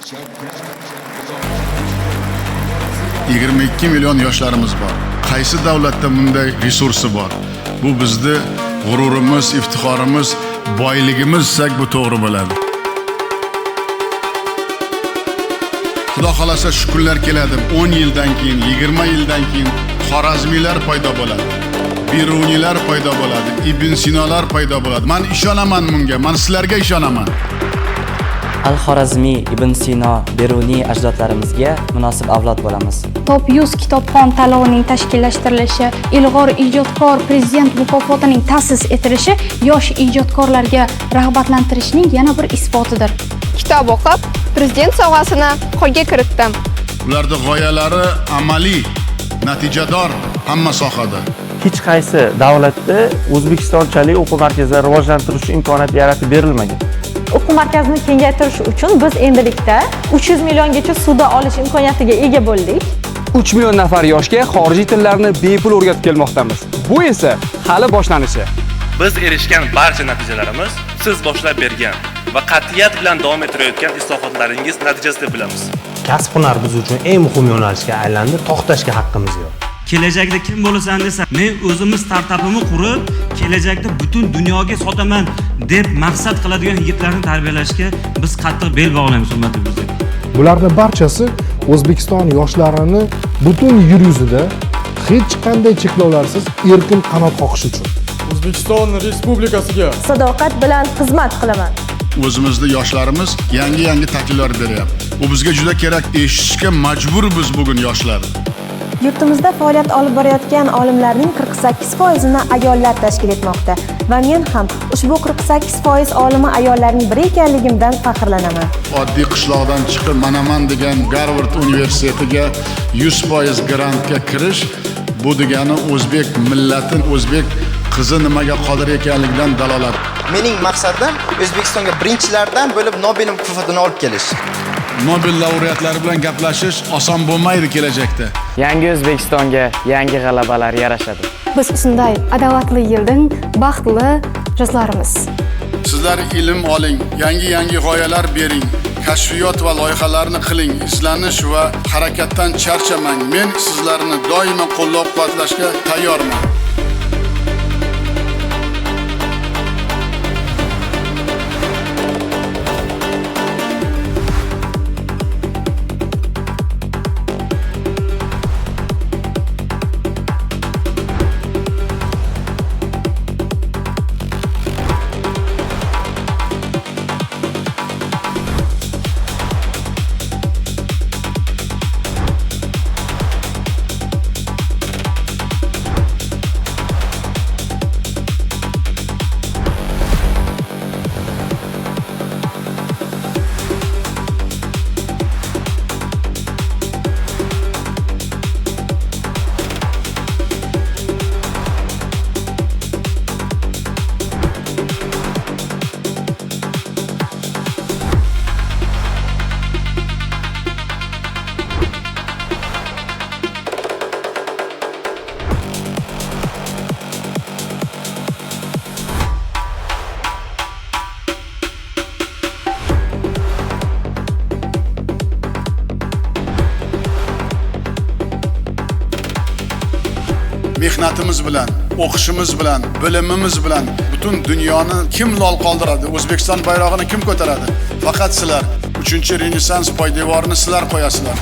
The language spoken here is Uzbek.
22 million yoshlarimiz bor. Qaysi davlatda bunday resursi bor? Bu bizni g'ururimiz, iftixorimiz, boyligimiz desak bu to'g'ri bo'ladi. Xudo xolasa shu kunlar keladi. 10 yildan keyin, 20 yildan keyin Xorazmiylar paydo bo'ladi. Beruniylar paydo bo'ladi, Ibn Sinolar paydo bo'ladi. Men ishonaman bunga, men sizlarga ishonaman. Al-Xorazmiy, Ibn Sino, Beruniy ajdodlarimizga munosib avlod bo'lamiz. Top 100 kitobxon tanlovining tashkillashtirilishi, Ilg'or ijodkor prezident mukofotining ta'sis etilishi yosh ijodkorlarga rag'batlantirishning yana bir isbotidir. Kitob o'qib, prezident sovg'asini qo'lga kiritdim. Ularning g'oyalari amaliy, natijador hamma sohada. Hech qaysi davlatda O'zbekistonchalik o'quv markazlarini rivojlantirish imkoniyati yaratib berilmagan. O'quv markazini kengaytirish uchun biz endilikda 300 milliongacha ssuda olish imkoniyatiga ega bo'ldik. 3 million nafar yoshga xorijiy tillarni bepul o'rgatib kelmoqdamiz. Bu esa hali boshlanishi. Biz erishgan barcha natijalarimiz siz boshlab bergan va qat'iyat bilan davom ettirayotgan islohotlaringiz natijasi deb bilamiz. Kasb-hunar biz uchun eng muhim yo'nalishga aylandi, to'xtashga haqqimiz yo'q. Kelajakda kim bo'lasan desa, men o'zimni startapimni qurib, kelajakda butun dunyoga sotaman deb maqsad qiladigan yigitlarni tarbiyalashga biz qattiq bel bog'laymiz, hurmatli prezident. Bularning barchasi O'zbekiston yoshlarini butun yer yuzida hech qanday cheklovlarsiz erkin qanot qoqish uchun. O'zbekiston Respublikasiga sadoqat bilan xizmat qilaman. O'zimizni yoshlarimiz yangi-yangi takliflar beryapti. Bu bizga juda kerak, eshitishga majburmiz bugun yoshlar. Yurtimizda faoliyat olib borayotgan olimlarning 48%ini ayollar tashkil etmoqda va men ham ushbu 48% olimi ayollarning biri ekanligimdan faxrlanaman. Oddiy qishloqdan chiqib manaman degan Garvard universitetiga 100% grantga kirish bu degani o'zbek millati, o'zbek qizi nimaga qodir ekanligidan dalolat. Mening maqsadim O'zbekistonga birinchilardan bo'lib Nobel mukofotini olib kelish. Nobel laureatlari bilan gaplashish oson bo'lmaydi kelajakda. Yangi O'zbekistonga yangi g'alabalar yarashadi. Biz usындай adolatli yilning baxtli yoshlarimiz. Sizlar ilm oling, yangi-yangi g'oyalar bering, kashfiyot va loyihalarni qiling, izlanish va harakatdan charchamang. Men sizlarni doimo qo'llab-quvvatlashga tayyorman. Mehnatimiz bilan, o'qishimiz bilan, bilimimiz bilan butun dunyoni kim lol qoldiradi? O'zbekiston bayrog'ini kim ko'taradi? Faqat sizlar. 3-Renessans poydevorini sizlar qo'yasizlar.